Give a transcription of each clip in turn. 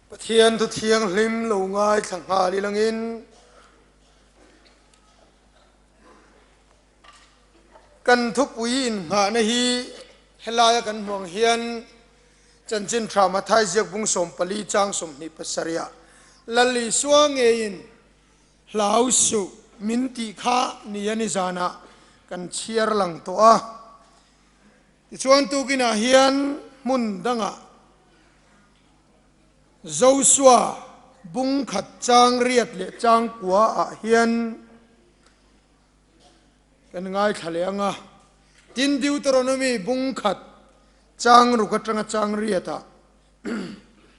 Pathian thu thianghlim lo ngaithla nghal ilangin kan thupui inngahna hi helaia kan hmuh ang hian Chanchin Tha Mathai ziak bung 14 chang 27 ah Lal Isua ngeiin Hlau suh min tih kha ni a ni zanah kan chhiar lang tawh a. Tichuan tukinah hian hmun dangah Joshua bung khat chang riat leh chang kua ah hian kan ngaithla leh ang a. Tin Deuteronomy bung khat chang ruk atanga chang riat ah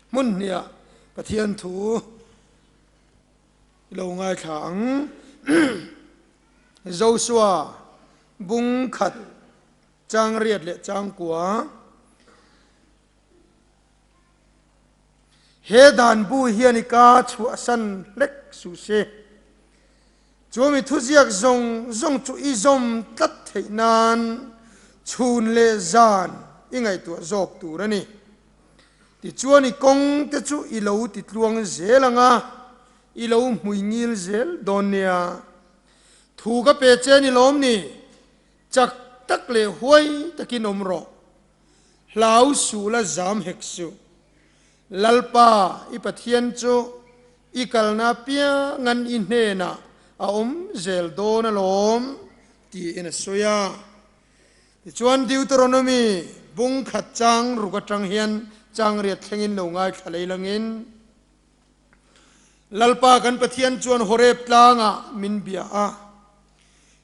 hmun hnih ah Pathian thu I lo ngaithla ang. Joshua bung khat chang riat leh chang kua. He dan bu hian i ka chhuahsan hlek suh se. Chu mi thuziak zawng zawng chu i zawm tlat theih nan chhun leh zan i ngaihtuah zawk tur a ni. Tichuan i kawng te chu i lo ti tluang zel ang a, i lo hmui ngil zel dawn nia. Thu ka pe che ni lawm ni, chak tak leh huai takin awm rawh. Hlau suh la zam hek suh. Lalpa i Pathian chu i kalna piangan i hnenah a awm zel dawn alawm, tiin a sawi a. Tichuan Deuteronomy bung khat chang ruk atang hian chang riat thlengin lo ngaithla lei langin, Lalpa kan Pathian chuan Horeb tlangah min bia a,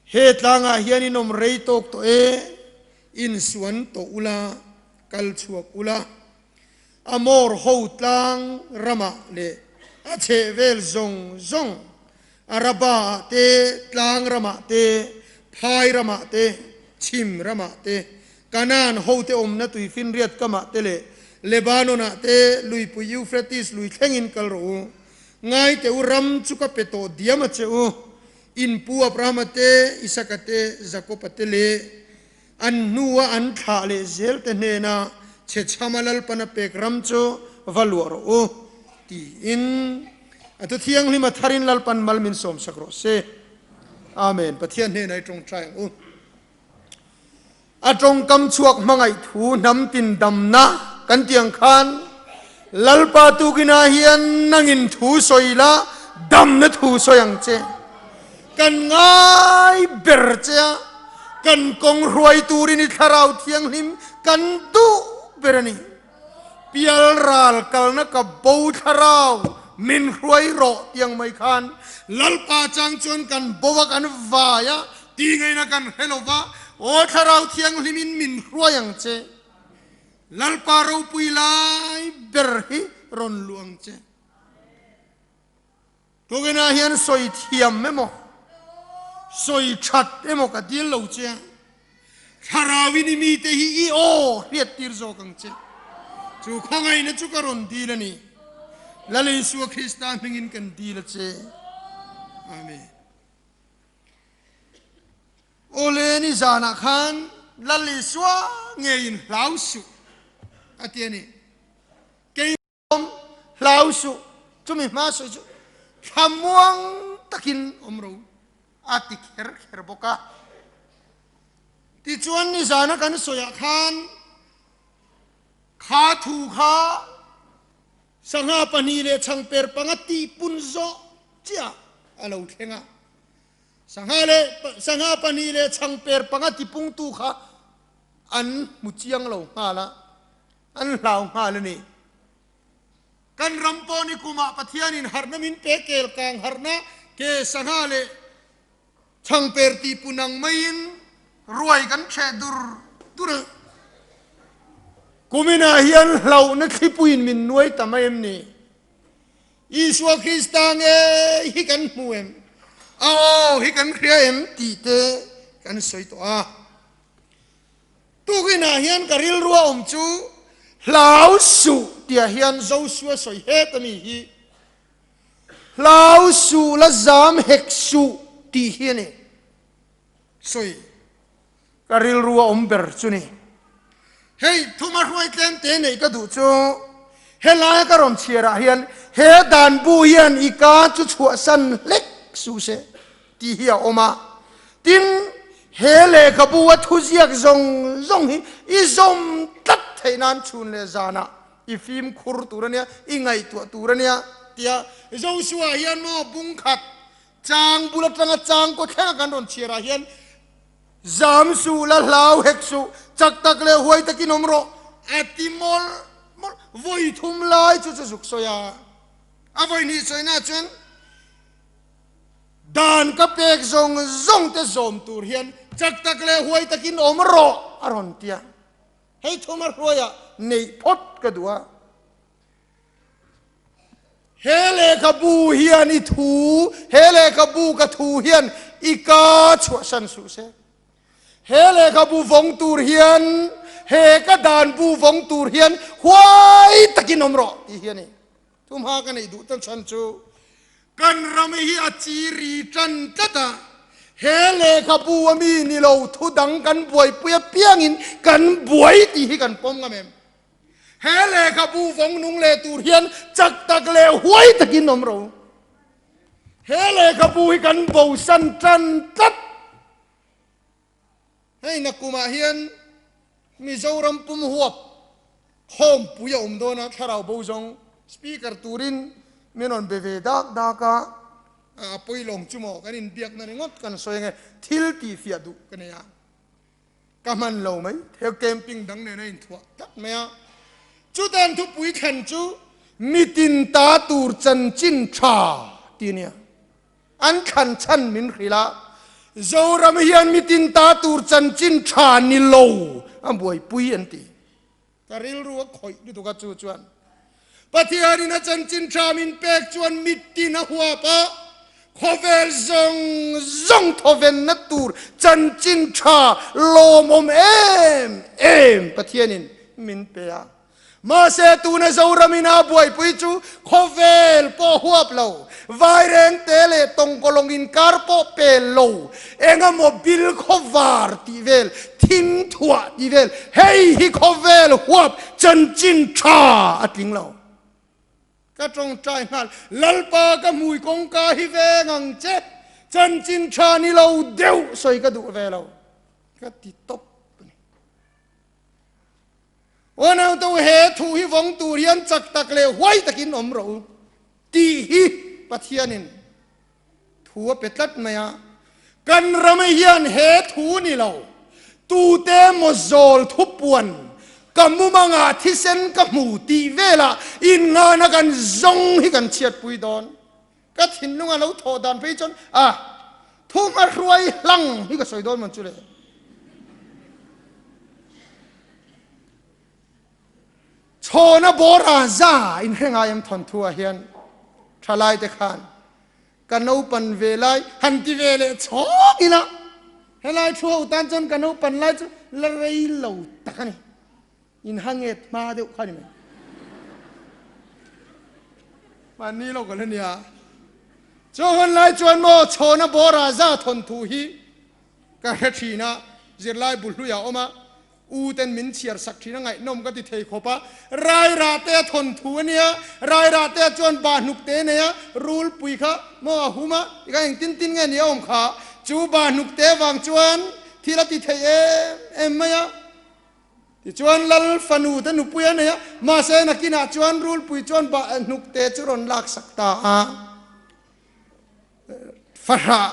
He tlangah hian in awm rei tawk tawh e, insuan tawh ula, kal chhuak ula, Amor ho tlang ramah leh a chhehvel zawng zawng, Araba-ah te, tlang ramah te, phai ramah te, chhim ramah te, Kanaan hote awmna tuifinriat kamah te leh Lebanon-ah te, luipui Euphrates lui thlengin kal rawh u. Ngai teh u, ram chu ka pe tawh diam a che u. In pu Abrahama te, Isaka te, Jakoba te leh an hnua an thlah leh zel te hnena chhechhama Lalpana pek ram chu va luah rawh u, tiin a thu thianghlim a tharin Lalpan mal min sawmsak rawh se. Amen. Pathian hnenah i tawngtai ang u. A tawngkam chhuak hmangaih thu hnam tin damna kan tih ang khan Lalpa tukinah hian nangin thu sawi la, damna thu sawi ang che. Kan ngai ber che a, kan kawng hruai turin i Thlarau Thianghlim kan duh ber a ni. Pial ral kalna ka bo Thlarau min hruai rawh tih ang mai khan Lalpa chang chuan kan bo a, kan vai a, ti ngaihna kan hre lo va, Aw Thlarau Thianghlimin min hruai ang che. Lalpa ropui lai ber hi rawn luh ang che. Tukinah hian sawi thiam emaw, sawi that emaw ka dil lo che a, Thlarauin i mite hi i aw hriat tir zawk ang che. Chu khawngaihna chu ka rawn dil a ni. Lal Isua Krista hmingin kan dil a che. Amen. Awle ni zanah khan Lal Isua ngeiin hlau suh a ti a ni. Keimawm hlau suh, chumi hma sawi chu thlamuang takin awm ro a ti kher kher bawk a. Tichuan ni zana kan sawiah khan kha thu kha sangha pahnih leh chhangper panga tihpun zawh chiah a lo thleng a. Sangha leh sangha pahnih leh chhangper panga tipungtu kha an hmu chiang lo nghal a, an hlau nghal a ni. Kan ram pawh ni kumah Pathianin harhna min pe kel kang harhna ke sangha leh chhangper tihpun ang maiin ruai kan ṭheh dur dur a. Kuminah hian hlauhna thlipuiin min nuai ta mai em ni? Isua Krista ngei hi kan hmu em? A aw hi kan hria em? tih te kan sawi tawh a. Tukinah hian ka rilrua awm chu hlau suh tihah hian Josua sawi het a mi hi. Hlau suh la zam hek suh tih hi a ni. Sawi ka rilrua awm ber chu ni. Hei thuma hruai tlem te neih ka duh chu. Helaia ka rawn chhiarah hian he dan bu hian i ka chu chhuahsan hlek suh se tih hi a awm a. Tin, he lehkhabu a thuziak zawng zawng hi i zawm tlat theih nan chhun leh zanah i fimkhur tur a nia, i ngaihtuah tur a nia tia Joshua hian maw bung khat chang bul atanga chang kaw thlenga kan rawn chhiarah hian Zam suh la hlau hek suh, chak tak leh huai takin awm rawh, a ti mawlh mawlh. Vawi thum lai chu chu zuk sawi a, a vawi hnih sawina chuan dan ka pek zawng zawng te zawm tur hian chak tak leh huai takin awm rawh a rawn ti a. Hei thum a hruaiah neih phawt ka duh a. He lehkhabu hian i thu, he lehkhabu ka thu hian i ka chhuahsan suh se. He lehkhabu vawng tur hian, he ka dan bu vawng tur hian huai takin awm rawh tih hi a ni. Thumha ka neih duh ta chhan chu kan ram hi a chi ri tan tlat a, he lehkhabu a mi ni lo thu dang kan buaipui apiangin kan buai tih hi kan pawm ngam em? He lehkhabu vawng nung leh tur hian chak tak leh huai takin awm ro. He lehkhabu hi kan bosan tan tlat. Hei nakumah hian Mizoram pum huap khawmpui a awm dawn a, thlarau bo zawng speaker turin min rawn be ve dak dak a, a pawi lawng chu maw kan inbiakna ringawt kan sawi ange, thil tihfiah duh ka nei a. Ka hman lo mai, he camping dang nen a inthuah tlat mai a. Chutan thupui thlan chu mitin ta tur chanchin tha ti a nia. An thlan chhan min hrilh a, Zoram hian mitin ta tur chanchin tha ni lo a buaipui an ti. Ka rilru a khawih lutuk a chu chuan Pathianin a chanchin tha min pek chuan mitin a huap a, khawvel zawng zawng thawvenna tur chanchin tha lawmawm em em Pathianin min pe a. Mahse tuna Zoramin a buaipui chu khawvel pawh huap lo, vairengte leh tawngkawlawng inkar pawh pel lo, engemaw bil khawvar tih vel, thim thuah tih vel, hei hi khawvel huap chanchin tha a tling lo. Ka tawngtai nghal, Lalpa ka hmui kawngka hi veng ang che, chanchin tha ni lo deuh sawi ka duh ve lo, ka ti tawp a ni. Aw naute u, he thu hi vawng tur hian chak tak leh huai takin awm rawh u tih hi Pathianin Thu a pe tlat mai a, kan ram hian he thu ni lo, tute maw zawl thupuan ka mumangah thisen ka hmu tih velah innghahna kan zawng hi kan chhiatpui dawn. Ka thinlunga lo thawh dan phei chuan a thu hmahruai hlang hi ka sawi dawn mawn chu le. Chhawna bawra za inhre ngai em thawnthu ah hian thalaite khan Ka naupan ve lai han ti ve leh chhawng ila, helai thu ho tan chuan ka naupan lai chu la rei lo tak a ni. In hanget hma deuh kha a ni mai. Mahni lo ka la nia. Chu hun lai chuan maw Chhawna Bawra za thawnthu hi ka hre thin a, zirlai bu hluiah a awm a, U ten min chhiar sak thin a ngaihnawm ka ti thei khawp a, Rairah te a thawn thu a nia, Rairah te chuan bah hnuk te nei a, rulpui kha maw a hum a, tikhan eng tin tin nge ni a awm kha, chu bah hnuk te vang chuan thil a ti thei em em mai a, tichuan Lal fanu te nupui a nei a, mahse nakinah chuan rulpui chuan bah hnuk te chu rawn lak sak ta a. Fahrah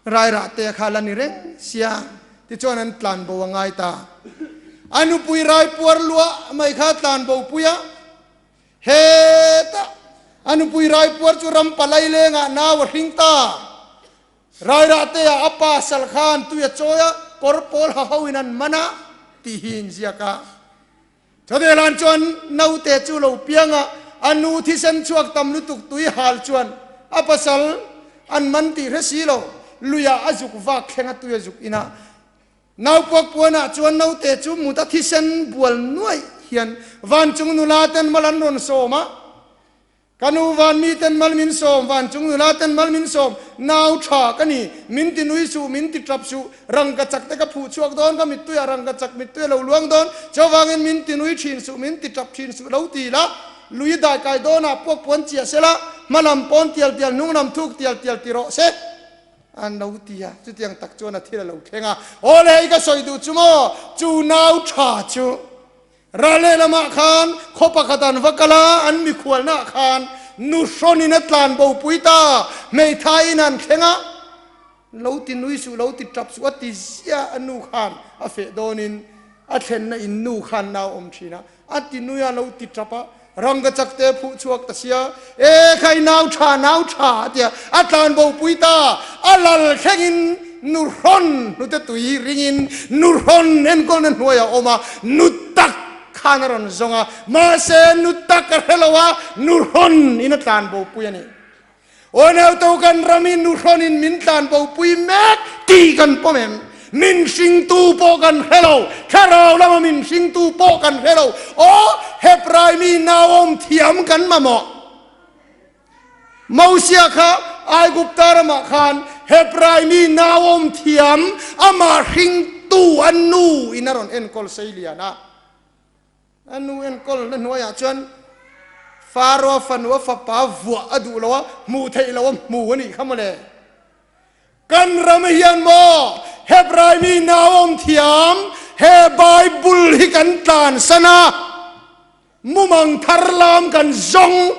rairah te kha la ni reng sia tichuan an tlanbo a ngai ta. A nupui raipuar luah mai kha tlanbo pui a, hetah a nupui raipuar chu ram palai lengah nau a hring ta. Rairah te ah a pa sal khan tui a chawi a, kawr pawl ha ho in an man a tih hi inziak a. Chawdelan chuan naute chu lo piang a, a nu thisen chhuak tam lutuk tui hal chuan a pasal an man tih hre si lo, luiah a zuk vak thleng a tui a zuk in a. Naupuak puanah chuan naute chu mut a thisen bual nuaih hian vancung nula ten mal an rawn sawm a. Ka nu van mi ten mal min sawm, vancung nula ten mal min sawm, nau tha ka ni, min ti nui suh, min ti tap suh, rangka chak te ka phuh chhuak dawn, ka mittuiah rangka chak mittui a lo luang dawn, chuvangin min ti nui thin suh, min ti tap thin suh lo ti la, Lui dai kai dawnah puak puan chiah sela, hma lam pawn tial tial, hnung lam thuk tial tial ti rawh se, an lo ti a. Chutiang tak chuan a thil a lo thleng a. Aw le, hei ka sawi duh chu maw, chu nau tha chu ral lehlamah khan khaw pakhat an va kal a, an mikhualnaah khan nuhrawnin a tlan bopui ta, hmeithai in an thleng a. Lo ti nui suh, lo ti tap suh a ti ziah a nu khan a feh dawnin a thlenna in nu khan nau awm thin a, a ti nui a, lo ti tap a, rangka chak te phuh chhuak ta sia, e khai nau tha, nau tha a ti a, a tlan bo pui ta, a lal thlengin nu hrawn hnute tui ringin nu hrawn enkawlna hnuai a awm a, nu tak khan a rawn zawng a, mahse nu tak a hre lo a, nu hrawn in a tlan bo pui a ni. Aw Nauto kan ram hi nuhrawn in min tlan bo pui mek tih kan pawm em? Min hringtu pawh kan hre lo, thlarau lama min hringtu pawh kan hre lo. Aw Hebrai mi nauawm thiam kan mamawh. Mosia kha Aigupta ramah khan Hebrai mi nauawm thiam amah hringtu a nu in a rawn enkawl sei lian a. A nu enkawl na hnuaiah chuan Faro fanu a fapa vuah a duh lo a, hmuh theih lo a hmu a nih kha mawle. Kan ram hian maw Hebrai mi nauawm thiam he Bible hi kan tlansan a, mumang thar lam kan zawng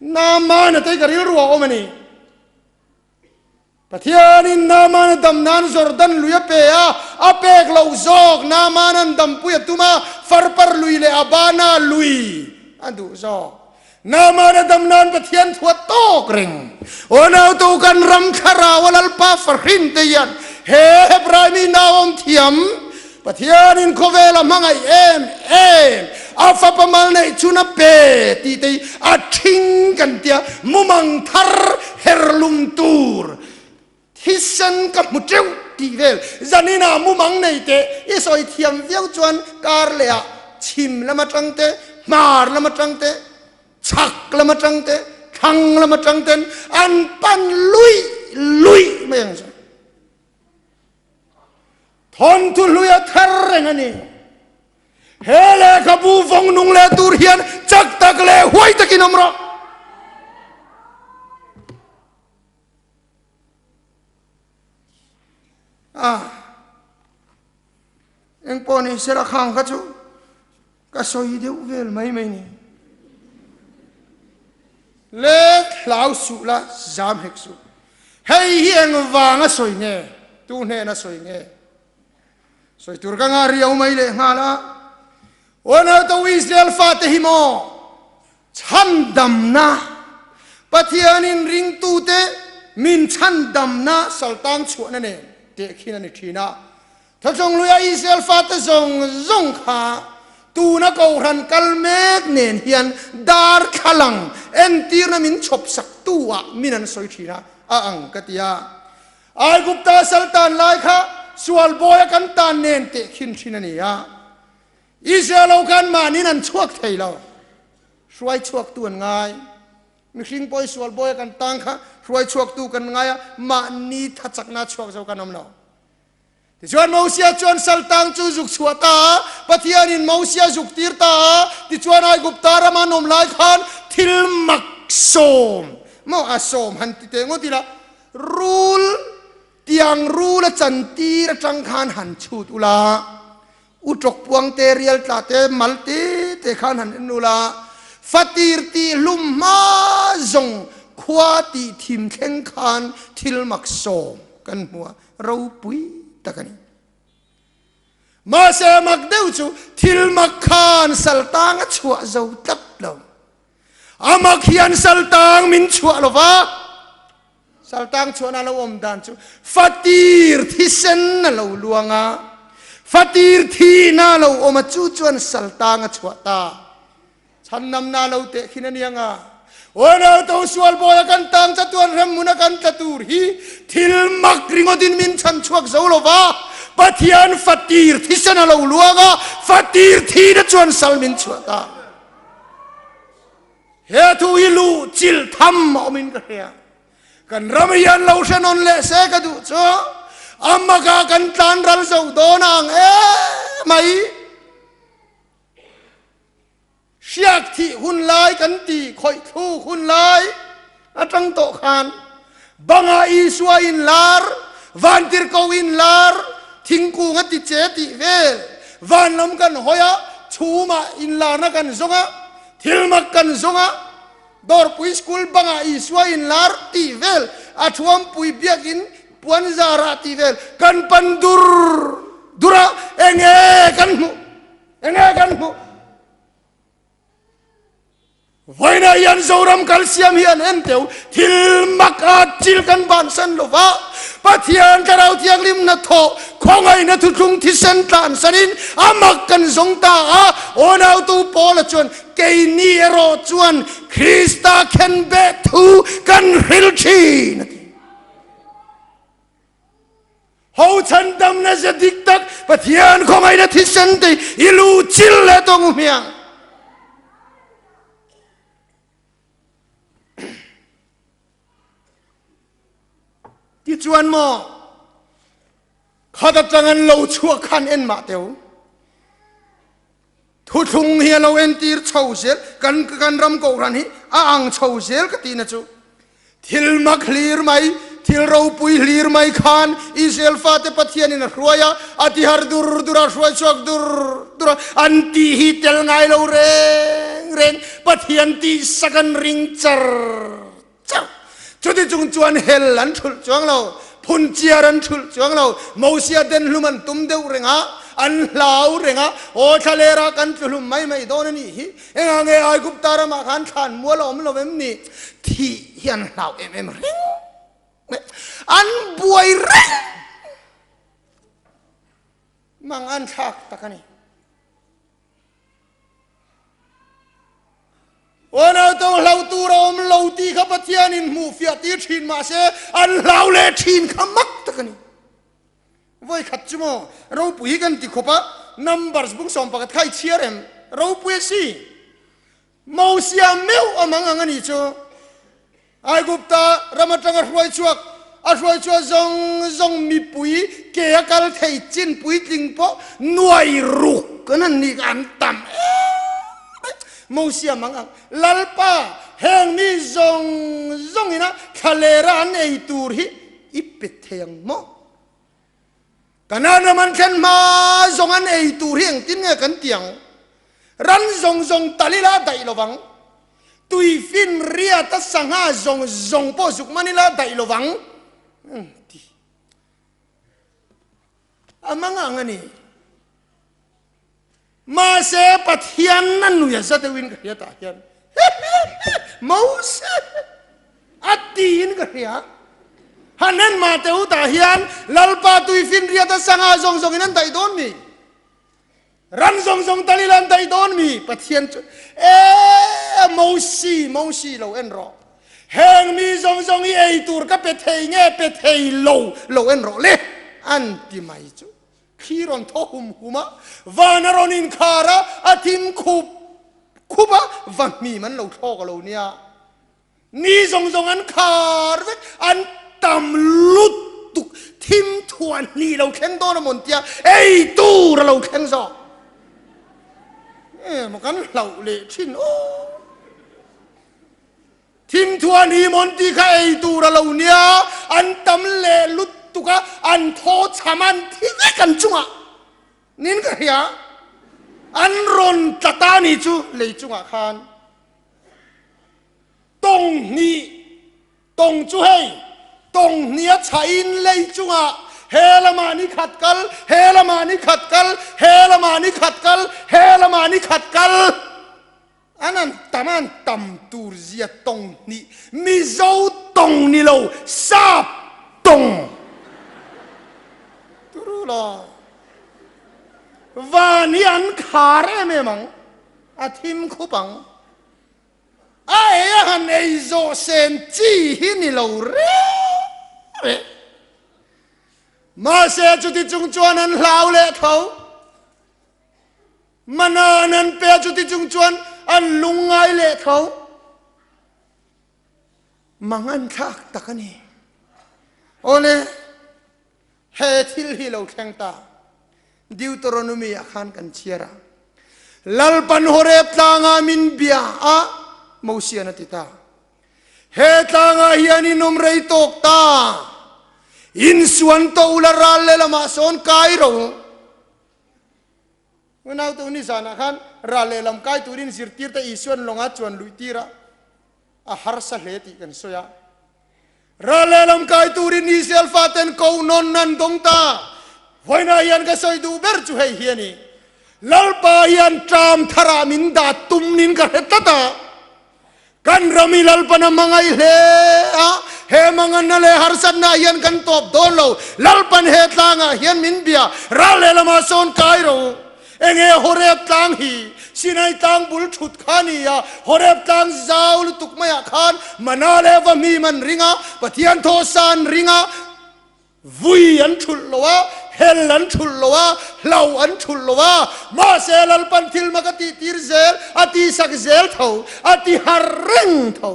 Naamana te hi ka rilru a awm a ni. Pathianin Naamana dam nan Jordan lui a pe a, a pek loh zawk Naamana'n dampui a tum a, Farpar lui leh Abana lui a duh zawk. Naamana dam nan Pathian thu a tawk reng. Aw nautu kan ram thlarau a Lalpa fahrin te hian he Hebrai mi nauawm thiam Pathianin khawvel a hmangaih em em, a fapa mal neih chun a pe tih te hi a ṭhing kan tia, mumang thar herlum tur thisen ka hmu ṭeuh tih vel. Zaninah mumang nei teh i sawi thiam viau chuan kar lehah chhim lam aṭang te, hmar lam aṭang te, chhak lam aṭang te, thlang lam aṭang ten an pan luih luih mai ang chu. Thawnthu hlui a thar reng a ni. He lehkhabu vawng nung leh tur hian chak tak leh huai takin awm rawh. Ah, eng pawh ni sela khang kha chu Ka sawi deuh vel mai mai ni. Le hlau suh la zam hek suh. Hei hi eng vang a sawi nge? Tu hnen a sawi nge? Sawi tur ka ngah riau mai leh nghal a. Unau Israel fate hi maw chhandamna Pathianin ringtute min chhandamna saltang chhuahna nen tehkhin a ni thin a. Thawchawngluia Israel fate zawng zawng kha tuna Kohhran kal mek nen hian darthlalang entirna min chhawp saktu ah min an sawi thin a, a ang ka ti a. Aigupta sal tan lai kha sual bawia kan tan nen tehkhin thin a ni a. Israel ho khan mahniin an chhuak thei lo, hruai chhuaktu an ngai. Mihring pawh hi sual bawia kan tang kha hruai chhuaktu kan ngai a, mahni thachakna chhuak zo kan awm lo. Tichuan Mosia chuan saltang chu zuk chhuah ta a, Pathianin Mosia zuk tir ta a, tichuan Aigupta rama an awm lai khan thil mak sawm maw a sawm han ti teh ngawt ila, rul tiang rul a chan tir atang khan han chhut ula, u tawk puang te, rial tla te, mal te te khan han en ula, fatir tih hlum hma zawng khua tih thim thleng khan thil mak sawm kan hmu a. Ropui tak a ni. Mahse mak deuh chu thil mak khan saltang a chhuah zo tlat lo. A mak hian saltang min chhuah lo va, saltang chhuahna lo awm dan chu fatir thisen a lo luang a, fatir thihna a lo awm a, chu chuan saltang a chhuah ta. Chhannamna lo teh khin a niang a, Aw to sual bawi a kan tang chatuan hremhmun a kan tla tur hi thil mak ringawtin min chhan chhuak zo lo va, Pathian fatir thisen a lo luang a, fatir thihna chuan sal min chhuah ta. He thu hi luh chilh tham a awmin ka hria. Kan ram hian lo hre nawn leh se ka duh chu a makah kan tlan ral zo dawn ang em mai. Hriak thih hun lai kan ti, khawih thluk hun lai atang tawh khan bangah Isua in lar, vantirhko in lar, thingkung a ti che tih vel, van lam kan hawi a, chhumah inlarna kan zawng a, thilmak kan zawng a, Dawrpui School bangah Isua in lar tih vel, a thuampui biakin puan zarah tih vel kan pan dur dur a, enge kan hmuh? Enge kan hmuh? Vawiinah hian Zoram kalsiam hi an en teu, thil mak a chil kan bansan lo va, Pathian Thlarau Thianghlim hnathawh khawngaihna thuthlung thisen tlansanin a mak kan zawng ta a, Awnautu Paula chuan Keini erawh chuan Krista khenbeh thu kan hril thin, a ti. Ho chhandamna ze dik tak Pathian khawngaihna thisen te i lu chil leh tawng u hmiang. Tichuan maw khat atang an lo chhuak khan en mah teu. Thuthlung hi a lo entir chho zel, kan kan ram kohhran hi a ang chho zel ka tihna chu. Thil mak hlir mai, thil ropui hlir mai khan Israel fate Pathianin a hruai a, a ti har dur dur a, hruai chhuak dur dur a, an tih hi tel ngai lo reng reng, Pathian tihsak an ring char char. Chuti chung chuan hel an thulh chuang lo, phunchiar an thulh chuang lo, Mosia den hlum an tum deuh reng a, an hlau reng a, Aw thlalera kan tlu hlum mai mai dawn a nih hi, engah nge Aigupta ramah khan thlan mual a awm lo em ni? Thih hi an hlau em em reng mai, an buai reng mang an thlak tak a ni. Aw naute hlau tur a awm lo tih kha Pathianin hmuh fiah tir thin mahse an hlau leh thin kha mak tak a ni. Vawi khat chu maw ropui hi kan ti khawp a, Numbers bung 11 kha i chhiar em? Ropui a si. Mosia meuh a mang ang a nih chu. Aigupta ram atanga hruai chhuak, a hruai chhuah zawng zawng mipui ke a kal thei chin puitling pawh nuai ruk an han nih kha an tam em mai. Mosia mang ang, Lalpa, heng mi zawng zawng ina thlalera an ei tur hi i pe thei ang maw? Kanaan ram an thlen hma zawng an ei tur hi engtin nge kan ti ang? Ran zawng zawng tal ila daih lo vang. Tui fin riat a sangha zawng zawng pawh zuk man ila daih lo vang. Ang ti. A mang ang a ni. Mahse Pathian a nui a za deuhin ka hria tah hian Moses a tiin ka hria. Han en mah teh u tah hian Lalpa tuifinriat a sangha zawng zawngin an daih dawn mi? Ran zawng zawng talil an daih dawn mi? Pathian chu e Mosi, Mosi lo en rawh. Heng mi zawng zawng hi ei tur ka pe thei nge pe thei lo lo en rawh le an ti mai chu. Thli rawn thaw hum hum a, van a rawn inkhar a, a thim khup khup a, va hmim an lo thlawk a lo nia. Ni zawng zawng an khar vek, an tam lutuk, thim thuah hnih lo thleng dawn a mawn tia, ei tur a lo thleng zawk. Emaw kan hlauh leh thin aw. Thimthuan hi mawn ti kha ei tur a lo nia, an tam leh lutuk a, an thaw chham an thi vek an chungah nin ka hria, an rawn tla ta ni chu lei chungah khan tawng hnih tawng chu hei tawng hnih a chhahin lei chungah he lamah ni khat kal, he lamah ni khat kal, he lamah ni khat kal, he lamah ni khat kal. An an tam a an tam tur zia tawng hnih Mizo tawng ni lo Sap tawng turu lo van hi an khar em em ang a thim khup ang a ei a han ei zawh sen chi hi ni lo reng reng mahse chuti chung chuan an hlau leh tho. Mana an an pe a chuti chung chuan an lungngai leh tho. Mang an thlak tak a ni. Awle, he thil hi lo thleng ta. Deuteronomy ah khan kan chhiar a. Lalpan Horeb tlangah min bia a, Mosian a ti ta. He tlangah hian in awm rei tawk ta. Insuan tawh ula ral lehlamah sawn kai ro. Unaute u nizanah khan ral lehlam kai turin zirtirte Isuan lawngah chuan luih tir a, a harsa hle tih kan sawi a. Ral lehlam kai turin Israel faten ko nawn an dawng ta. Vawiinah hian ka sawi duh ber chu hei hi a ni. Lalpa hian ṭam tharah min dah tum nin ka hre tlat a. Kan ram hi Lalpan a hmangaih hle a, he manganna leh harsatna hian kan tawp dawn lo. Lalpan he tlangah hian min bia, ral lehlamah sawn kai ro. Enge Horeb tlang hi? Sinai tlang bul thut kha a ni a, Horeb tlang zau lutuk maiah khan mana leh va hmim an ring a, Pathian thawhsa an ring a, Vui an thulh lo a, hel an thulh lo a, hlo an thulh lo a, mahse Lalpan thil mak a tih tir zel, a tihsak zel tho, a ti har reng tho.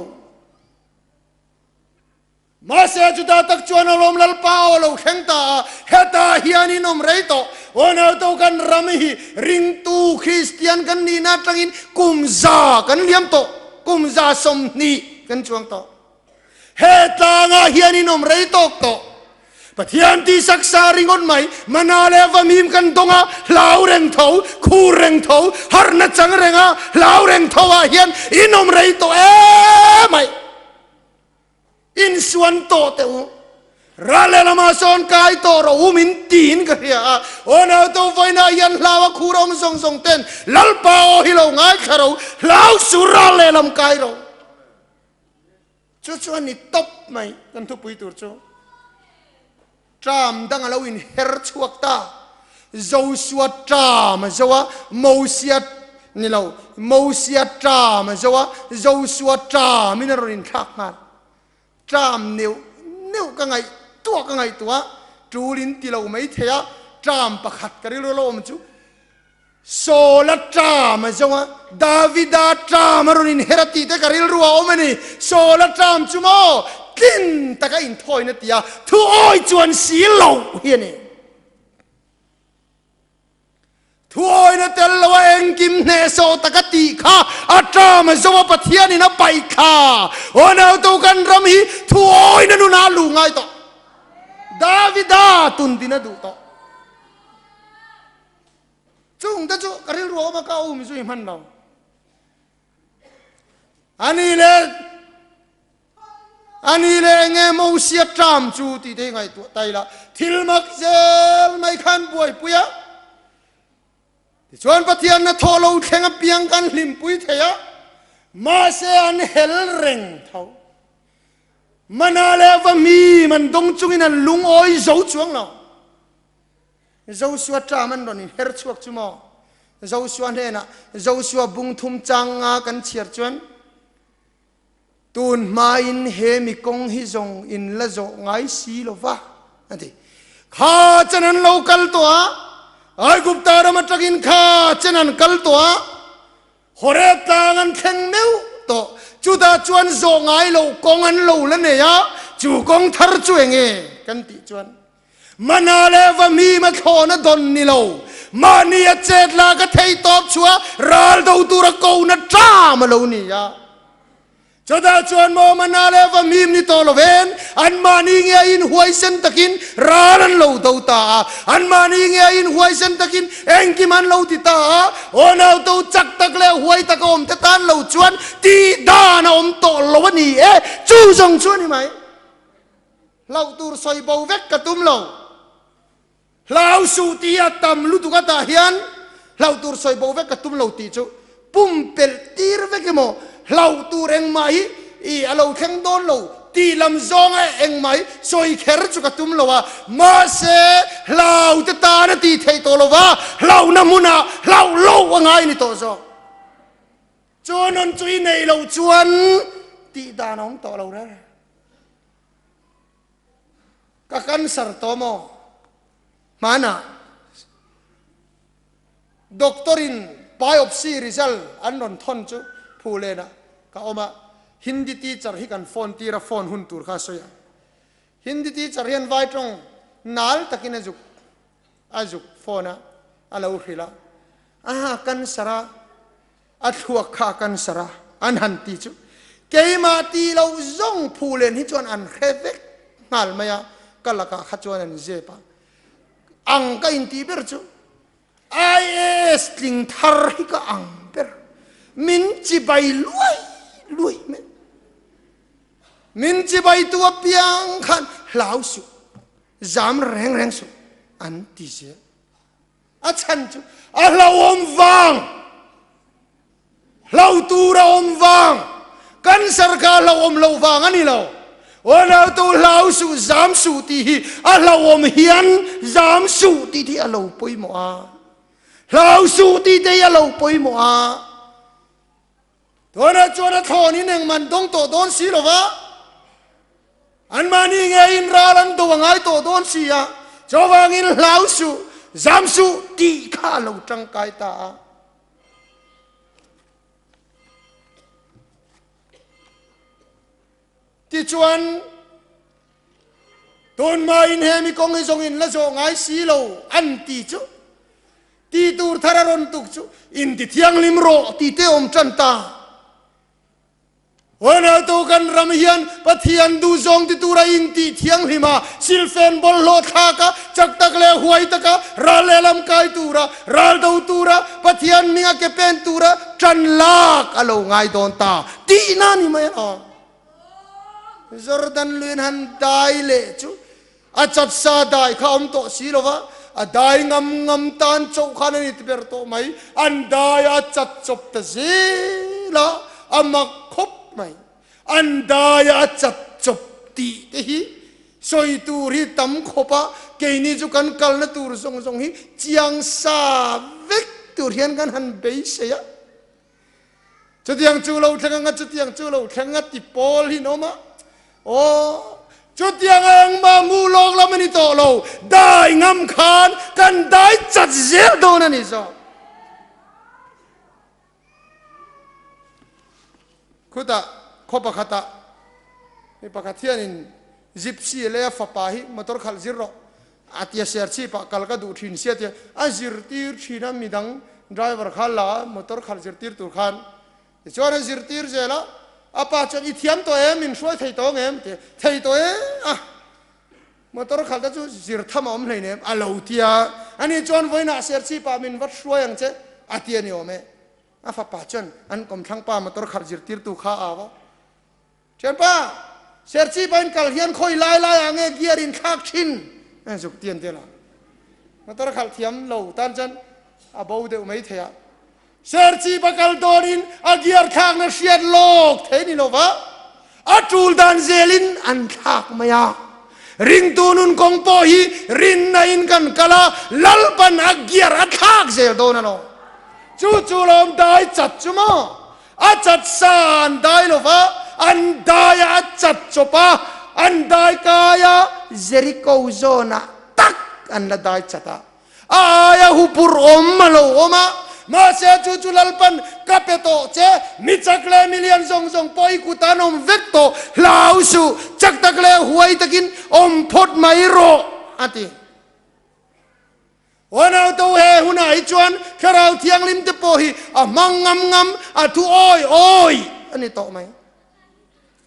Mahse chutah tak chuan alawm Lalpa aw lo thleng ta a, hetah hian in awm rei tawh, aw nauto kan ram hi ringtu Kristian kan nihna atangin kum za kan liam tawh, kum 20 kan chuang tawh. He tlangah hian in awm rei tawk tawh. Pathian tihsak sa ringawt mai, mana leh vamim kan dawng a, hlau reng tho, khur reng tho, harhna chang reng a, hlau reng tho ah hian in awm rei tawh em mai. Insuan tawh teh u. Ral lehlamah sawn kai tawh rawh u min tiin ka hria a, aw nauto vawiinah hian hlau a khur awm zawng zawng ten Lalpa aw hi lo ngaithla ro, hlau su ral lehlam kai ro. Chu chu a ni tawp mai kan thupui tur chu. Tram dang a lo inher chhuak ta. Joshua tram a zo a, Mosia ni lo, Mosia tram a zo a, Joshua tram in a rawn inthlak nghal. Tram neuh neuh ka ngaihtuah ka ngaihtuah, tul in ti lo mai thei a, tram pakhat ka rilru lo awm chu Saula ṭam a zo a, Davida ṭam a rawn inher a tih te ka rilru a awm a ni. Saula ṭam chu maw tlin taka inthawina ti a, thu awi chuan si lo hi a ni. Thu awina tel lo a engkim hnehsawh taka tih kha a ṭam a zo a, Pathianin a paih thla. Aw nauto kan ram hi thu awina nunah a luh ngai tawh. Davida tundin a duh tawh. Chung te chu ka rilru a awm a, ka um zui hman lo. Ani leh ani leh enge Mosia ṭam chu tih te hi ngaihtuah ta ila, thil mak zel mai khan buaipui a. Tichuan Pathian na thaw lo thleng apiang kan hlimpui thei a, mahse an hel reng tho. Mana leh va mi man dawng chungin an lungawi zo chuang lo. Joshua ṭam an rawn inher chhuak chu maw? Joshua hnenah Joshua bung thum chang nga kan chhiar chuan, Tun hmain he mi kawng hi zawng in la zawh ngai si lo va, a ti. Kha chen an lo kal tawh a, Aigupta ram aṭangin kha chen an kal tawh a, Horeb tlang an thleng meuh tawh. Chutah chuan zawh ngai loh kawng an lo la nei a, chu kawng thar chu eng nge kan tih chuan, Mana leh va mi ma thlawhna dawn ni lo, mahni a chet la ka thei tawp chhuah ral do tura kona ṭam a lo ni a. Chutah chuan maw mana leh va mim ni tawh lovin anmahni ngeiin huaisen takin ral an lo do ta a, anmahni ngeiin huaisen takin engkim an lo ti ta a, aw nauto chak tak leh huai taka awm te tan lo chuan tih dan a awm tawh lo a ni e, chu zawng chu a ni mai. Hlauh tur sawi bo vek ka tum lo. Hlau suh tih a tam lutuk a tah hian hlauh tur sawi bo vek ka tum lo tih chu pumpelh tir vek emaw hlauh tur engmah hi i a lo thleng dawn lo tih lam zawnga engmah hi sawi kher chu ka tum lo a, mahse hlau te tan a tih theih tawh lo va, hlauhna hmunah hlauh loh a ngai ni tawh zawk. Chuan chu i neih loh chuan tih dan a awm tawh lo reng. Ka cancer tawh maw? Hmanah doctor in biopsy result an rawn thawn chu Phulenah ka awm a, Hindi teacher hi kan phone tir a, phone hun tur kha a sawi a. Hindi teacher hian vai tawng nal takin a zuk a zuk phone a, a lo hrilh a. A cancer a, a thluak kha a cancer a, an han ti chu keimah ti lo zawng phu len hi chuan an hre vek nghal mai a, ka lakah kha chuan an zep a. Ang ka intih ber chu IAS tling thar hi ka ang ber. Min chibai luai luai mai. Min chibai tu apiang khan hlau suh, zam reng reng suh an ti zel. A chhan chu a hlauhawm vang, hlau tur a awm vang, cancer kha a hlauhawm loh vang a ni lo. Unautu hlau suh, zam suh tih hi a hlauhawm hian zam suh tih hi a lo pawimawh a. Hlau suh tih te hi a lo pawimawh a. Tunah chuan a thlawn in engman dawng tawh dawn si lo va, anmahni ngeiin ral an do a ngai tawh dawn si a, chuvangin hlau suh, zam suh tih kha a lo tangkai ta a. Tichuan, tunhmain he mi kawng hi zawng in la zawh ngai si lo an ti chu, ti tur thar a rawn tuk chu inti thianghlim rawh ti te awm tan ta. Huanautu kan ram hian Pathian duhzawng ti tura inti thianghlim a, silfen bawlhhlawh thlak a, chak tak leh huai taka ral lehlam kai tura, ral do tura, Pathian hminga ke pen tura tan lak a lo ngai dawn ta tihna ni mai a. Jordan luin han dai leh chu a chatsa dai kha awm tawh si lo va, a dai ngam ngam tan chauh khan a ni ti ber tawh mai. An dai a chat chawp ta zel a, a mak khawp mai. An dai a chat chawp tih te hi sawi tur hi tam khawp a, keini chu kan kalna tur zawng zawng hi chiang sa vek tur hian kan han beisei a. Chutiang chu lo thleng anga, chutiang chu lo thleng a ti pawl hi an awm a. Aw, chutiang a engmah hmuh lawk lam a ni tawh lo. Dai ngam khan kan dai chat zel dawn a ni zawk. Khutah khaw pakhatah mi pakhat hianin Gypsy leh a fapa hi motor khalh zir rawh A tia ser chhip ah kal ka duh thin sia tia a zirtir thin a midang driver kha la a motor khalh zirtir tur khan tichuan a zirtir zel a a pa chuan i thiam tawh em min hruai thei tawh ang em tia thei tawh e a motor khalh te chu zir tham a awm hlei nem a lo tia ani chuan vawiinah ser chhip ah min va hruai ang che a tia ni awm e a fapa chuan an kawmthlang pa motor khalh zirtir tu kha a au a. Thianpa, Serchhipa in kal hian khawi lai lai ah nge gear in thlak thin? Zuk ti an ti la. Motor khalh thiam lo tan chuan a bo deuh mai thei a. Serchhipa kal dawn in a gear thlakna hriat lawk thei ni lo va, a tul dan zel in an thlak mai a. Ringtu nun kawng pawh hi rinna in kan kal a, Lalpan a gear a thlak zel dawn a lo. Chu chu lawm dai chat chu maw? A chat sa an dai lo va, an dai a, a chat chawp a, an dai kai a, Jeriko zawnah tak an la dai chat a. A aia hupur awm a lo awm a, mahse chu chu Lalpan ka pe tawh che, mi chak leh mi lian zawng zawng pawh i kutah an awm vek tawh, hlau suh, chak tak leh huai takin awm phawt mai rawh, a ti. Unauto he hunah hi chuan Thlarau Thianghlim te pawh hi a hmang ngam ngam, a thu awi awi a ni tawh mai.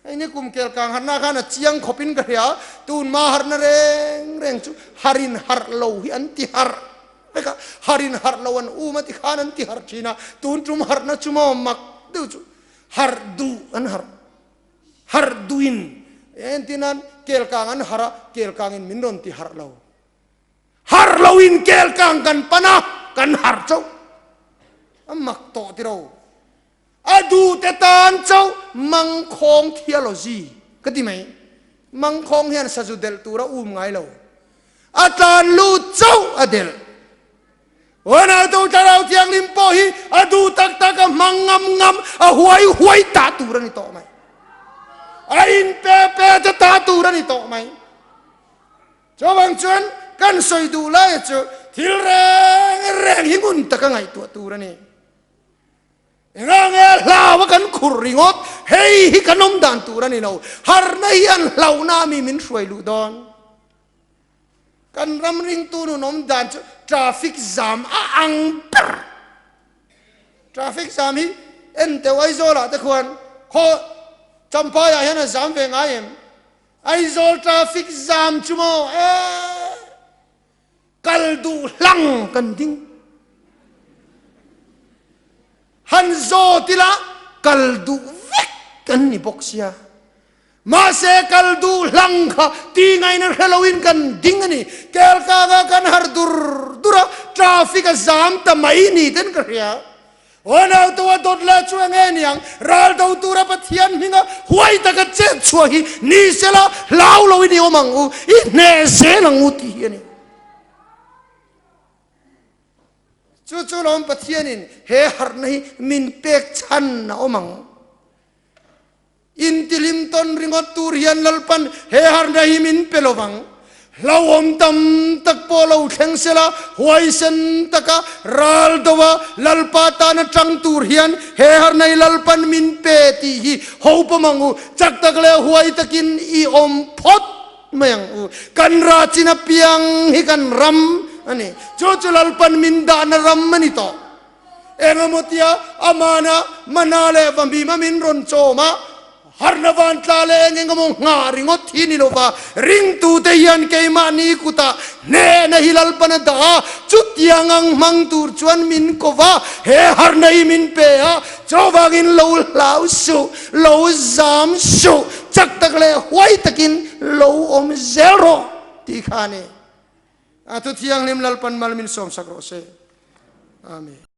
Hei ni kum kel kang harhna khan a chiang khawpin ka hria, tunma harhna reng reng chu harin harh lo hi an ti harh vek a, harin harh lo an um a ti khan an ti harh thin a, tun tum harhna chu maw mak deuh chu harh duh an harh. Harh duhin entirnan kel kang an harh a, kel kangin min rawn ti harh lo. Harh lo in kel kang kan pan a, kan harh chauh. A mak tawh tiro. A duh te tan chauh mangkhawng theology ka ti mai. Mangkhawng hian sazu delh tur a um ngai lo. A tlan lut chauh a delh. Ronaldo Thlarau Thianghlim pawh hi a duh tak tak a hmang ngam ngam a huai huai ta tur a ni tawh mai. A in pe pe te ta tur a ni tawh mai. Chuvang chuan kan sawi duh laia chu thil reng reng hi ngun taka ngaihtuah tur a ni. Enga nge hlau a kan khur ringawt, hei hi kan awm dan tur a ni lo. Harhna hian hlauhna mi min hruai luh dawn. Kan ram ringtu nun awm dan chu traffic jam a ang ber. Traffic zam hi en teuh Aizawl ah te khuan khaw Champhai ah hian a zam ve ngai em? Aizawl traffic zam chu maw ee kal duh hlang kan ding. Han zawt ila kal duh vek kan ni bawk sia. Mahse kal duh hlang kha ti ngaina hre loin kan ding a ni. Kelkanga kan har dur dur a, traffic a zam ta mai ni ten ka hria. Aw nauto a dawt leh chu enge niang, ral do tura Pathian hminga huai taka chet chhuah hi ni sela hlau loin i awm ang u, i hneh zel ang u tih hi a ni. Chu chu lawm Pathianin he harhna hi min pek chhan a awm ang. Intilim tawn ringawt tur hian Lalpan he harhna hi min pe lo vang. Hlauhawm tam tak pawh lo thleng sela, huaisen taka ral doa Lalpa tana tang tur hian he harhna hi Lalpan min pe tih hi ho pawm ang u. Chak tak leh huai takin i awm phawt mai ang u. Kan ra chin apiang hi kan ram a ni. Chu chu Lalpan min dahna ram a ni tawh. Engemaw tia amana mana leh vahmima min rawn chawm a, harhna vantla leh eng engemaw nghah ringawt hi ni lova, ringtute hian keimahni kutah hnehna hi Lalpan a dah a, chutiang ang hmang tur chuan min ko va, he harhna hi min pe a, chuvangin lo hlau suh, lo zam suh, chak tak leh huai takin lo awm zel rawh tih kha a ni. A thu thianghlim Lalpan mal min sawmsak rawh se. Amen.